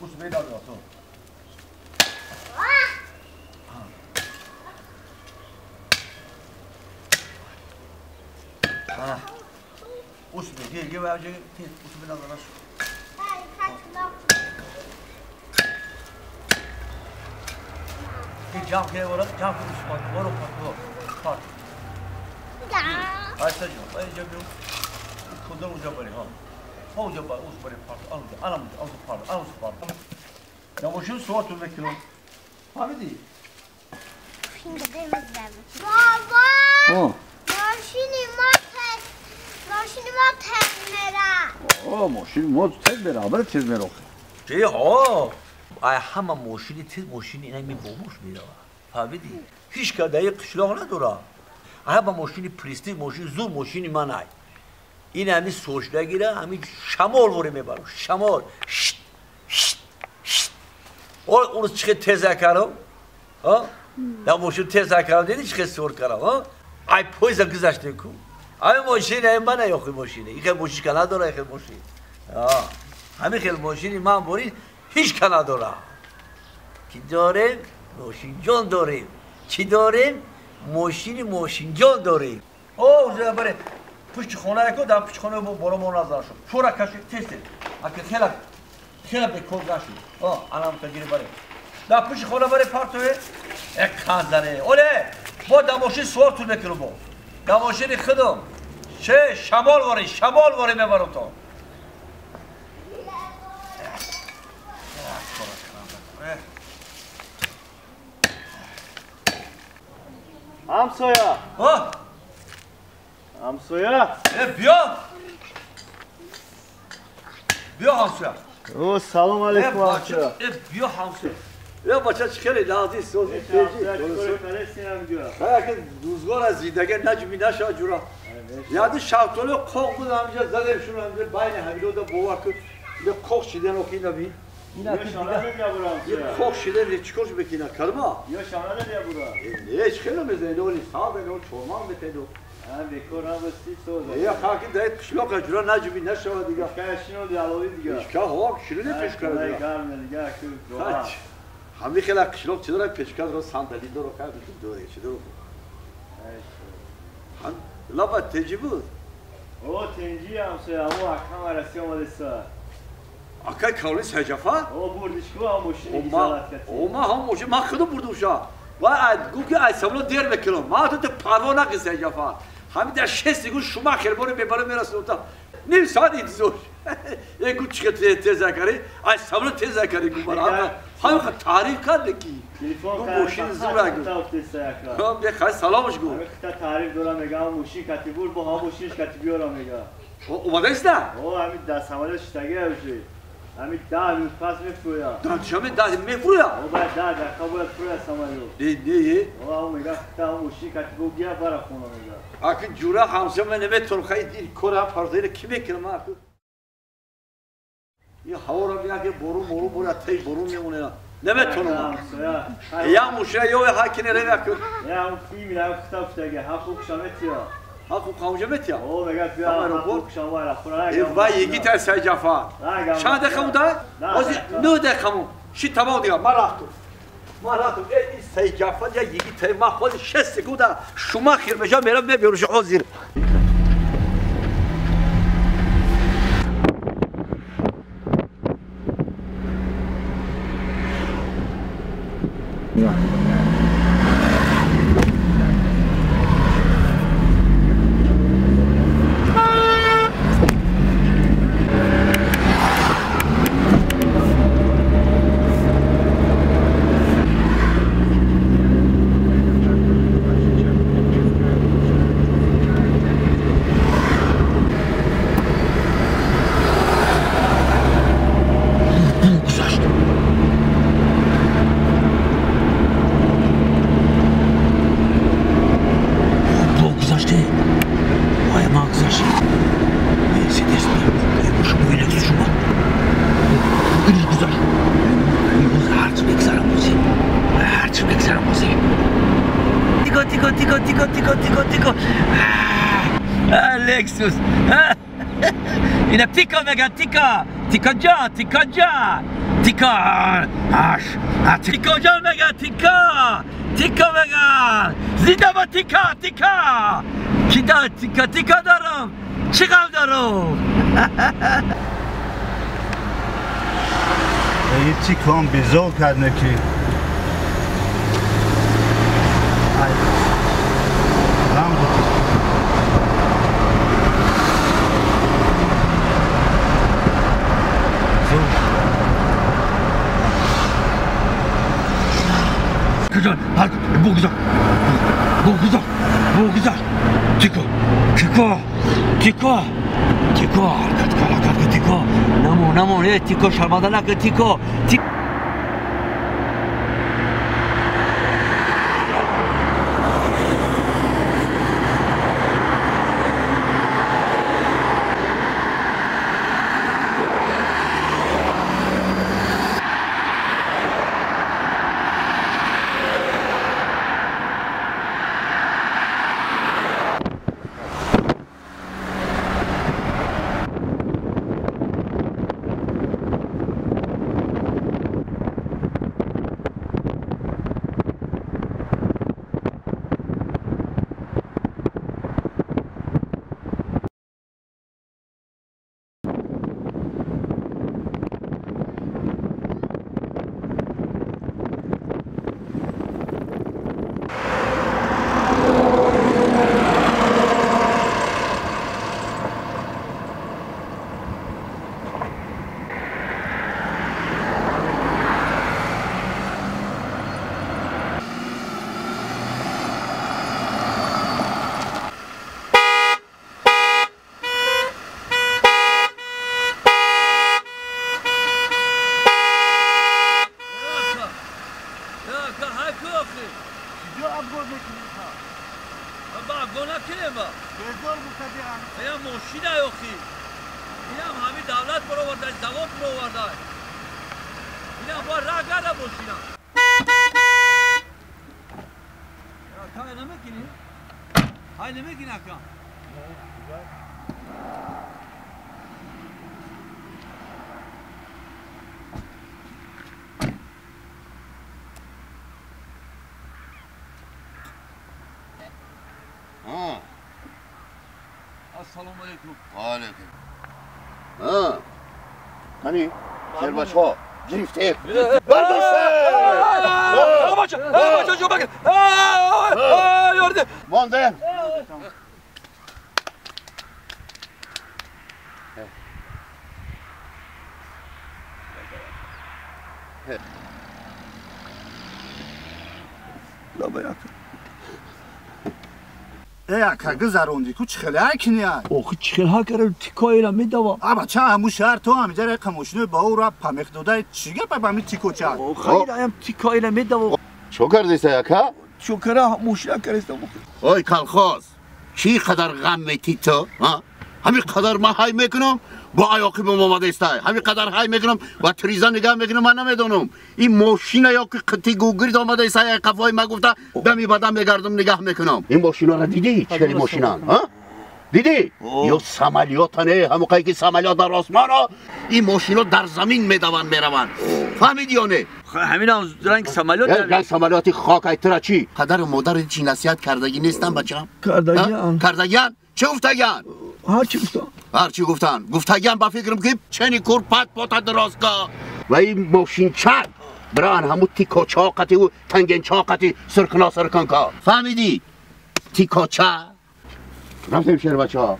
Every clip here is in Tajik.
اوس بیدا تو. اوس بیدا یه واجه اوس بیدا دارش. جام که ورا جام که اوس پات ورا پات پات. آیستا جان اینجا بیو خودم اونجا بری ها. اونجا بری اوس بری پات آنجا آنم آنجا پات آنجا پات. یا ماشین سوار تو بکنم. فهمیدی؟ بابا. ماشین ما تز میره. آه ماشین ما تز میره، آبر تز میره. چه ها؟ آی همه ماشینی تز ماشینی اینا می بابوش میره. فهمیدی؟ هیچ که در قشلاق نداره. همه ماشینی پرستی ماشین زور ماشینی من ای. این همی سوش نگیره، همی شمال وری میبرم. شمال. شت شت شت. اون چه تز کردم؟ ها؟ یا ماشین تز کردم دیدی چه سور کردم ها؟ ای پویز گذشته کو. ای ماشین ای من یا خو ماشینه. این ماشین که نداره این ماشین. آه. همین خیلی ماشینی من بری هیچ که نداره. کی داریم؟ ماشین جان داریم. چی داریم؟ ماشین ماشین جان داریم. اوه بره پشت خونه کو در پشت خونه برو مون نظر شو. چورا کشی تست. اگه خیلی خیلی به کار نشو. آه الان تا گیری بره. در پشت خونه بره پارتوه. یک خندره. اوله با در ماشین سوار تو بکنم با. در ماشین خودم. چه شمال واری شمال واری میبرم تا. همسایه. ها؟ همسایه. بیا. بیا همسایه. او سلام علیکم همسایه. بیا همسایه. یا بچه چه خیلی لازی سوزی تیجی. که روزگار از زندگی نجمی نشه جورا. یاد شاطلو قوق بود همینجا زدمشون همینجا بین همیلو دا باور کن. یه قوق شدن و کی نبی. اینا یه قوق شدن چیکارش بکنه کلمه؟ یا شانه نیا برا. نه چه خیلی میزنه ولی ساده نو چورمان میتدو. هم بکار هم سی سوزه. یا خاکی دای قشلاق جورا نجمی نشه دیگه. کاشینو دیالوی دیگه. که ها شیرینه پیش کرده. گرم دیگه که همین خیلی قشلاق چه داره پیشکار رو صندلی داره کرد داره چه داره. هم لابا تنجی بود. او تنجی همسایه او اکم عرسی آمده سا. اکای کالی سجفا؟ او بردش کو هم ماشینی سالت کتی. او ما هم ماشین ما خودم بردم شا. و گو که از سملو دیر بکنم. ما تو پروا نکن سجفا. همین در 6 گو شما خربانه میبره میرسه تا نیم ساعت انتظار. یک گو چه تیز کاری؟ از سملو تیز کاری گو برام. همین خود تعریف کرد کی؟ تلفن گو ماشین زور گو. هم به خیلی سلامش گو. همین خطا تعریف دارم میگم ماشین کتی بور با هم ماشینش کتی بیارم میگم. اومده است نه؟ او همین دست همه شتگی همیشه. همین 10 روز پس میفرویا. ده ده میفرویا. او بعد 10 دقیقه باید فرویا سمایو. نه نه. او میگه خطا ماشین کتی بور بیا برا خونه میگه. اگه جورا همسه من نمیتونم خیلی این کار فرضیه کی میکنم اخو. یه هوا رو بیا که برو برو برو تی برو میمونه. نمیتونم. یا موشه یا هاکنه رو بکن. یا اون فیلم رو خطا افتاده حقوق شامتیا. حقوق خامجمتیا. او میگه بیا حقوق شما را خونه. وای یکی تا سجفا. چند دقیقه مونده؟ از 9 دقیقه مون. شی تمام دیگه ما رفتم. ما رفتم این سجفا یا یکی تا ما خود 6 سکونده شما خیر بجا میرم میبرش حاضر. Лексус. Ина тика меган тика. Тика ҷон, тика ҷон. Тика. Аш. Тика ҷон меган тика. Тика меган. Зинда ба тика, тика. Кида тика, тика дорам. Чӣ ғам дорам? ای تیکان بیزار کرده که بگذار بگذار بگذار تیکا تیکا تیکا تیکا حرکت کن حرکت کن تیکا نمون نمون تیکا شرمنده نکن تیکا تیکا السلام علیکم. علیکم. ها کنی شربچ ها گرفته برداشته بچه بچه جو بگیر یارده مانده ای اکا گذروندی کو چخل هکنی ای آخه چخل ها کردم تیکایی را میدوا ابا چه همو شهر تو هم در قموشنو با او را پمیخ داده چی گپ با می تیکو چه خیلی هم تیکایی را میدوا چو کردی سی اکا چو کرا موشنا کردم اوی کلخاز چی قدر غم میتی تو ها همین قدر من های میکنم با عیاقی به آمده است همین قدر های میکنم و تریزا نگاه میکنم من نمیدونم این ماشین یا که قطی گوگرد آمده است قفای ما گفته دمی بدم میگردم نگاه میکنم این ماشینا را دیدی چه ماشینان ها دیدی یا سامالیات نه همون که سامالیات در آسمان ها این ماشینا در زمین میدوند میروند فهمیدی یا نه همین هم رنگ سامالیات رنگ سامالیات خاک ایترا چی پدر و مادر چی نصیحت کردگی نیستن بچم کردگیان کردگیان چه گفتگیان هرچی گفتن هرچی گفتن گفتگیان با فکرم که چنی کور پت پات دراز کا و این ماشین چند بران همو تیکو چاقتی و تنگن چاقتی سرکنا سرکن کا فهمیدی تیکو چا رفتیم شهر بچه ها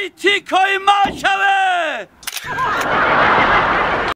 Ай тикои ма шаве.